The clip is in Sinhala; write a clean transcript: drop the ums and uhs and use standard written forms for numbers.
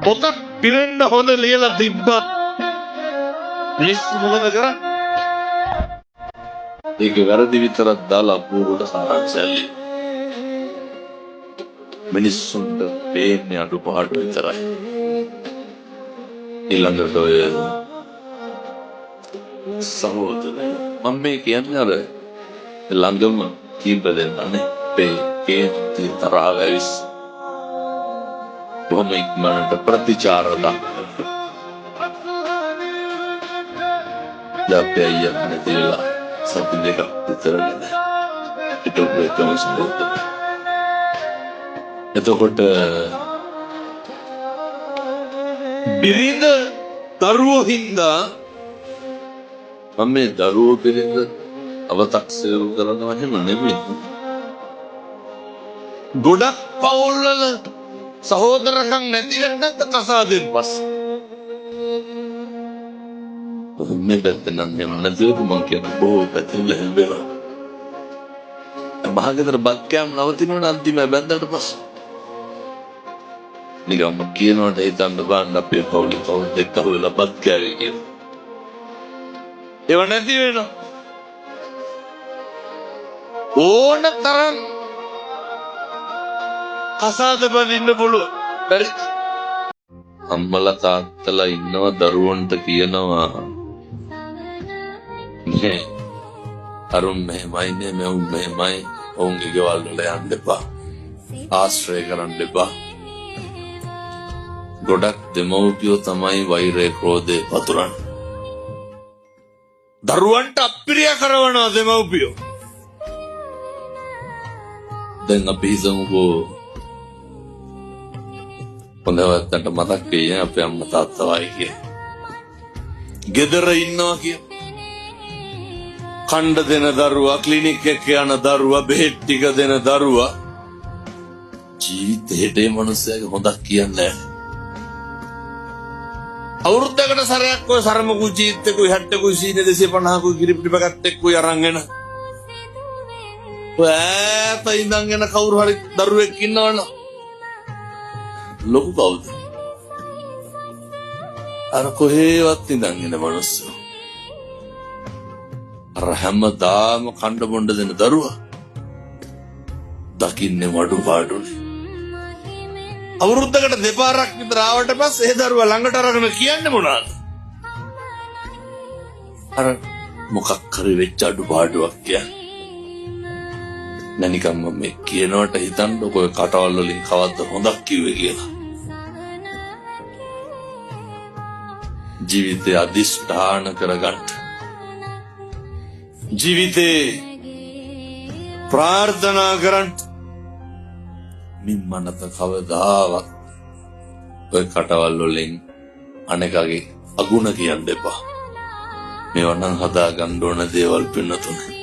පොතක් පිරෙන්න හොඳ ලියලා තිබ්බත් මිනිස්සු මොකද කරන්නේ? ඒක වැරදි විතරක් දාලා අපූර්වට සාරාංශය ලියනවා. මිනිස්සුන්ට පේන්නේ අඩුපාඩු විතරයි. ඊළඟට ඔය සහෝදරය, මම මේ කියන්නේ අර ළඟම කීප දෙනානේ අපේ කේන්ති තරහව ඇවිස් බොහොම ඉක්මනට ප්‍රතිචාර දක්වනවා. දැන් අපේ අයියා නැති වෙලා සති දෙකක් විතර නේද? හිටපු එකම සහෝදරය. එතකොට බිරිඳ දරුවෝ හින්දා මම මේ දරුවෝ බිරිඳ අවතක්සේරු කරනවා එහෙම නෙමෙයි. ගොඩක් පවුල්වල සහෝදරකම් නැති වෙන්නත් කසාදෙන් පස්සේ. මේ පැත්තේ නම් එහෙම නැතුව මං කියන බොහෝ පැතිවල එහෙම වෙනවා. මහගෙදර බත් කෑම නවතිනවනේ අන්තිම බැන්දට පස්සේ. නිකම්ම කියනවට හිතන්න බලන්න අපේ පවුලේ කවුද එක්ක අහුවෙලා බත් කෑවේ කියලා. ඒව නැති වෙනවා. ඕන තරම් කසාද බඳින්න පුළුවන්. බැරි. අම්මලා තාත්තලා ඉන්නවා දරුවන්ට කියනවා මේ අරුන් මෙහෙමයි නේ, මෙවුන් මෙහෙමයි, ඔවුන්ගේ ගෙවල් වල යන්න එපා, ආශ්‍රය කරන්න එපා. ගොඩක් දෙමව්පියෝ තමයි වෛරය ක්‍රෝධය පතුරන්නේ. දරුවන්ට අප්‍රිය කරවනවා දෙමව්පියෝ. දැන් අපි හිතමුකෝ, හොඳ වැත්තන්ට මතක් වෙයි අපේ අම්මා තාත්තා වයි කියලා. ගෙදර ඉන්නවා කියලා. කණ්ඩ දෙන දරුවා, ක්ලිනික් එක යන දරුවා, බෙහෙත් ටික දෙන දරුවා, ජීවිතේට ඒ මනුස්සයාගේ හොඳක් කියන්නේ නැහැ. අවුරුද්දකට සැරයක් ඔය සරමකුයි චීත් එක්කුයි හැට්ටකුයි සීනි 250කුයි කිරිපිටි පැකට් එක්කුයි අරන් එන. ඔය ඈත ඉඳන් එන කවුරු හරි දරුවෙක් ඉන්නවනම් ලොකු කවුද? අර කොහේවත් ඉඳන් එන මනුස්සයෝ. අර හැමදාම කණ්ඩ බොණ්ඩ දෙන දරුවා දකින්නේ මඩු පාඩුනේ. අවුරුද්දකට දෙපාරක් විතර ආවට පස්සේ ඒ දරුවා ළඟට අරගෙන කියන්නේ මොනවාද? අර මොකක් හරි වෙච්ච අඩුපාඩුවක් කියන්නේ. නෑ, නිකන් මම මේ කියනවට හිතන්නකෝ ඔය කටවල් වලින් කවද්ද හොඳක් කිව්වේ කියලා. ජීවිතය අදිෂ්ඨාන කරගන්න. ජීවිතේ ප්‍රාර්ථනා කරන්න. මින්මනත කවදාවත් ඔය කටවල් වලින් අනෙකගේ අගුණ කියන්න එපා. මේවා නම් හදා ගන්න ඕන දේවල් පින්නතුනේ.